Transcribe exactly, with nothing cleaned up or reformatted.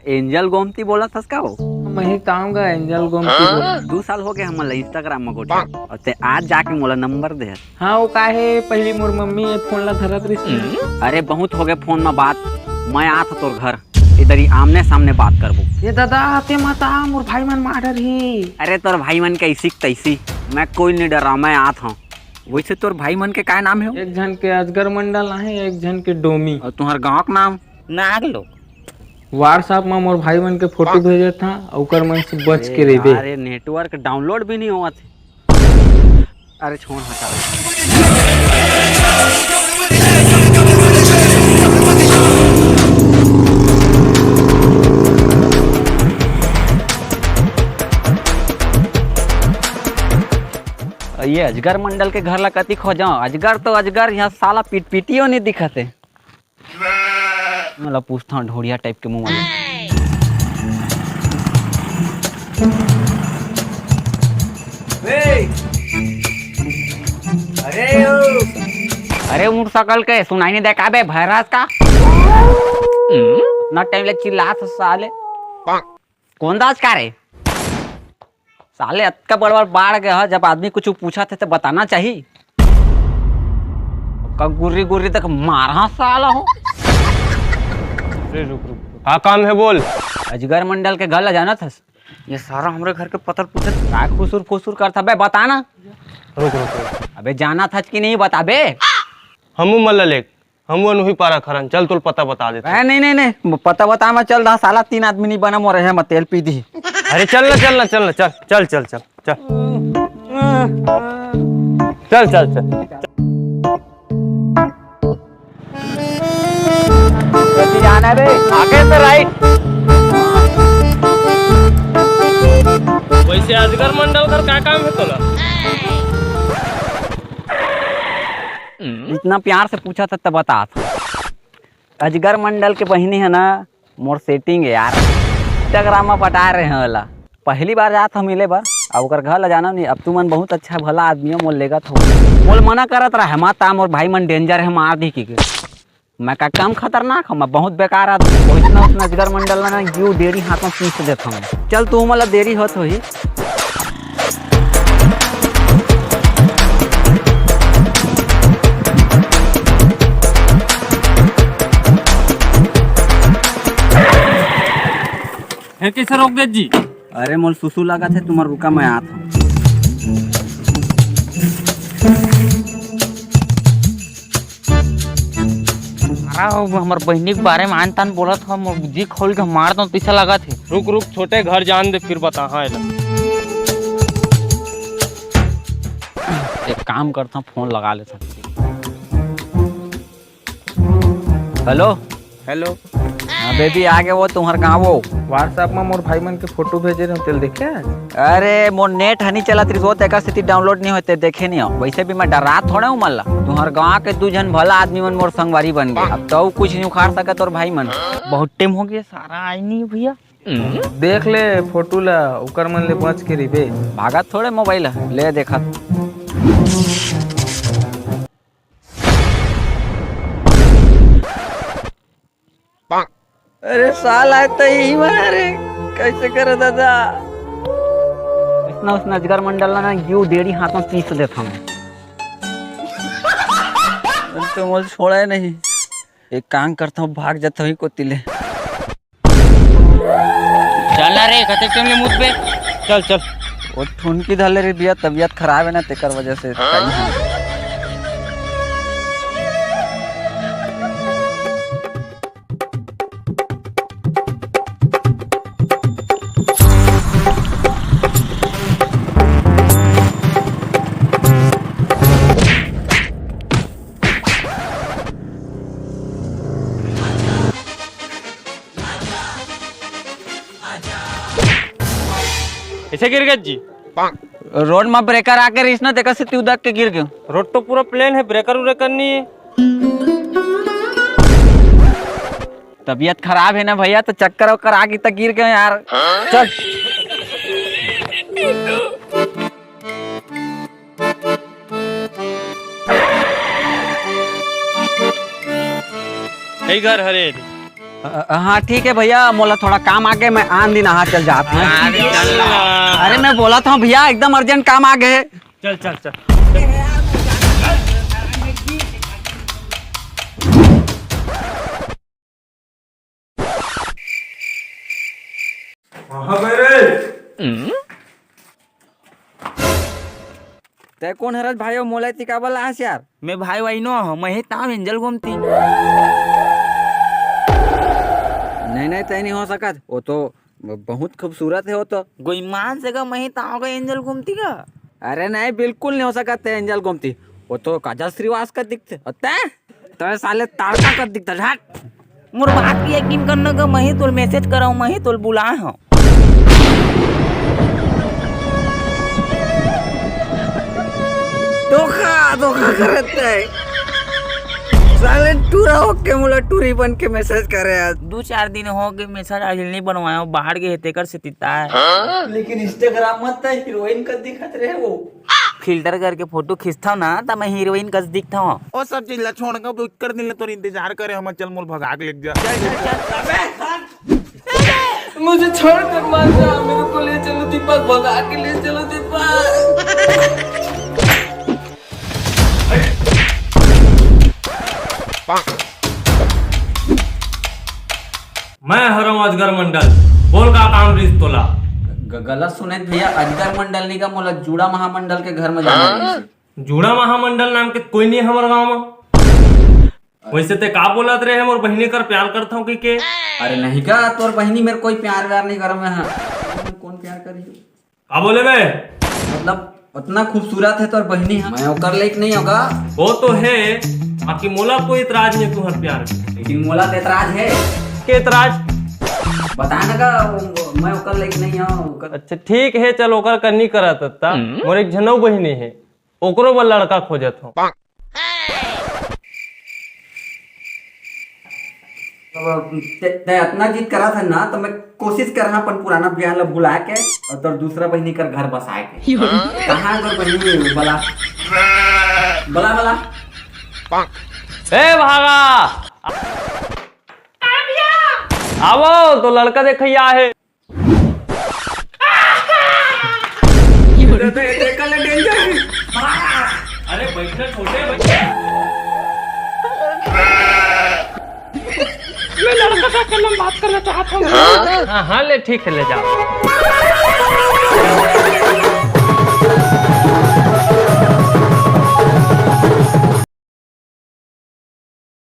Angel Gomti बोलत हस का वो? मैं ही ताऊंगा एंजल गोमती बोल। दू साल हो गए हमन ला Instagram में गोठियात, अउ ते आज जाके मोला नंबर दे हस। हाँ, वो का हे, पहली मोर मम्मी ये फोन ला धरत रहिस। अरे, बहुत हो गए फोन में बात, मैं आत हँव तोर घर, इधर ही आमने सामने बात करबो। ये दादा, ते मत आ, मोर भाई मन मार डरही। अरे, तोर भाई मन के ऐसी तैसी, मैं कोई नहीं डरा, मैं आत हँव। वैसे तोर भाई मन के काय नाम हे? एक झन के अजगर मंडल आहे, एक झन के डोमी। अउ तुम्हर गाँव के नाम? नाग लोग। WhatsApp में मोर भाई मन के फोटो भेजत हँव, ओकर मन से बच के रहिबे। अरे, network download भी नहीं होवत हे। अरे, छोड़, हटा। ये अजगर मंडल के घर ला कति खोजँव? अजगर तो अजगर, यहाँ साला पिटपिटियो नहीं दिखत हे। मोला पूछथँव ढोड़िया type के मुँह वाले। ए! अरे ओ! अरे मोटरसाइकिल के सुनाई नहीं देता बे, भैरास का? हम्म, इतना time ले चिल्लात हस साले। कौन दास का रे? साले, अतका बड़ बड़ बाढ़ गया है, जब आदमी कुछ पूछा थे तो बताना चाहिए। का गुर्री गुर्री तक मारा साला हो। अरे रुक, रुक, रुक। का काम हे बोल? अजगर मंडल के घर ला जानत हस? ये सारा हमरे घर के पता ल पूछत। का खुसुर फुसुर करत हबे, बता ना। रुक, रुक, रुक। अबे जानत हस कि नहीं बताबे? हमू मन ला ले, हमू मन उही पारा खरन, चल तोला पता बता देथन। ए, नहीं, नहीं, नहीं, पता बता, मैं चल रहा, साला तीन आदमी नहीं बना मोर, हे मैं तेल पी दी। अरे चल ना, चल ना, चल ना, चल, चल, चल, चल, चल। चल, चल, चल। कति जाना बे? आगे से right। वैसे अजगर मंडल कर का काम हे तोला? इतना प्यार से पूछत हस त बतात हँव। अजगर मंडल के बहिनी हे ना, मोर setting हे यार। Instagram में पटाय रहे हँव ओला। पहली बार जात हँव मिले बर, अब ओकर घर ला जानव नहीं। अब तुमन बहुत अच्छा भला आदमी हो, मोला लेगत हो। मोला मना करत रहे, "मत आ, मोर भाई मन danger हे, मार दी" कहिके। मैं का कम खतरनाक हँव? मैं बहुत बेकार आदमी। वैसने, वैसने अजगर मंडल ला ना, गिव डेढ़ी हाथ में पीस देथँव। चल, तू मोला देरी होत होही। फेर कइसे रोक देत जी? अरे, मोला सुसु लागत हे, तुमन रुका, मैं आत हँव। अरे, वो हमर बहिनी के बारे में आन तान बोलत हव, मोर जी खोल के मार दो, तइसा लागत हे। रुक, रुक, छोटे, घर जान दे, फिर बता। हाँ, एला। एक काम करथँव, फोन लगा लेथँव। Hello। Hello। हाँ baby, आ गे वो तुम्हर गाँव वो। WhatsApp में मोर भाई मन के फोटो भेजे रहे, तेला देखे? अरे, मोर net ह नहीं चलत रहिस, वो तेकर सेती download नहीं होत हे, देखे नहीं हँव। वैसे भी मैं डरात थोड़े हँव मन ला। तुम्हर गाँव के दू झन भला आदमी मन मोर संगवारी बन गे। अब तो कुछ नहीं उखाड़ सकत तोर भाई मन। बहुत time हो गया, सारा आय नहीं भैया। देख ले फोटो ला, ओकर मन ले बच के रहिबे। भागत थोड़े mobile ह, ले देखत। अरे साला, त इही मा रे, कइसे करो दादा? वइसने, वइसने अजगर मंडल ला ना, गिव डेढ़ी हाथ में पीस देथँव। अरे तो मोला छोड़े नहीं, एक काम करथँव, भाग जाथँव इही कोती ले। चल ना रे, कतेक time ले मुतबे? चल, चल। वो ठुनकी धर ले रे भैया, तबीयत खराब हे ना, तेकर वजह से time हे। कइसे गिर गेस जी? रोड में breaker आके रहिस ना, तेकर सेती उदक के गिर गेंव। रोड तो पूरा plain हे, breaker व्रेकर नहीं हे। तबीयत खराब हे ना भैया, तो चक्कर वक्कर आ गे त गिर गेंव यार। चल। कई घर हरे? अ, हाँ, ठीक है भैया, मोला थोड़ा काम आगे, मैं आन दिन आहा चल जात हूँ। अरे चल ना। अरे, मैं बोलत हूँ भैया, एकदम अर्जेंट काम आगे। चल, चल, चल। कहाँ गए रे? तै कोन हरस भाई, मोला तिकाबल आस यार? मैं भाई वही नो हूँ, मैं ही ताम एंजल गोमती। नहीं, नहीं, तय नहीं हो सकत, वो तो ब-, बहुत खूबसूरत है वो तो। गोईमान से का, मैं ही ताम का एंजल गोमती का? अरे नहीं, बिल्कुल नहीं हो सकत तय एंजल गोमती, वो तो काजल श्रीवास का दिखते। और तय? तय साले ताड़का का दिखता, हट। मोर बात के यकीन करना का, मैं ही तोल मैसेज कराऊँ, मैं ही तोल बुलाए हूँ। धोखा, धोखा करत है। साले टूरा होके मोला टूरी बन के मैसेज करे यार। दो चार दिन हो गए, मैसेज आज नहीं बनवाया, बाहर गए तेकर से तिता है। लेकिन Instagram मत हीरोइन का दिखत रहे वो। फिल्टर करके फोटो खींचता ना, त मैं हीरोइन कस दिखता हूँ। ओ सब चीज ला छोड़ के, दो एकड़ दिन ले तोर इंतजार करे हम, चल मोल भगा के लेके जा। मुझे छोड़कर मत जा, मेरे को ले चलो दीपक, भगा के ले चलो दीपक। मैं हरम अजगर मंडल, बोल का काम रिस तोला? ग-, गलत सुने भैया, अजगर मंडल नहीं का, मोला जूड़ा महामंडल के घर में जाना है। जूड़ा महामंडल नाम के कोई नहीं हमर गांव में। वैसे ते का बोलत रहे, मोर बहिनी कर प्यार करत हूँ कि के? अरे नहीं का, तोर बहिनी मेरे कोई प्यार व्यार नहीं करम है। कौन प्यार करी? का बोले बे? मतलब उतना खूबसूरत है तोर बहिनी है, मैं ओकर लायक नहीं होगा। वो तो है, बाकी मोला कोई इतराज नहीं तुहर प्यार के। लेकिन मोला तो इतराज है। के इतराज? बता ना का, वो, मैं ओकर लायक नहीं हूँ, ओकर अच्छा ठीक है, चल ओकर कर नहीं करत हत्ता। मोर एक झनऊ बहिनी है, ओकरो बर लड़का खोजत हूँ। अब ते, ते अतना जिद करा था ना, तो मैं कोशिश कर रहा अपन पुराना बहिनी ला बुला के और तोर दूसरा बहिनी कर घर बसाए के। कहाँ अगर बहिनी बला, बला, बला। ए भागा। आवो तो लड़का देखैया है। अरे बैठना छोटे बच्चे। मैं लड़का का कलम बात करना चाहता हूँ। हाँ हाँ, ले ठीक है, ले जाओ।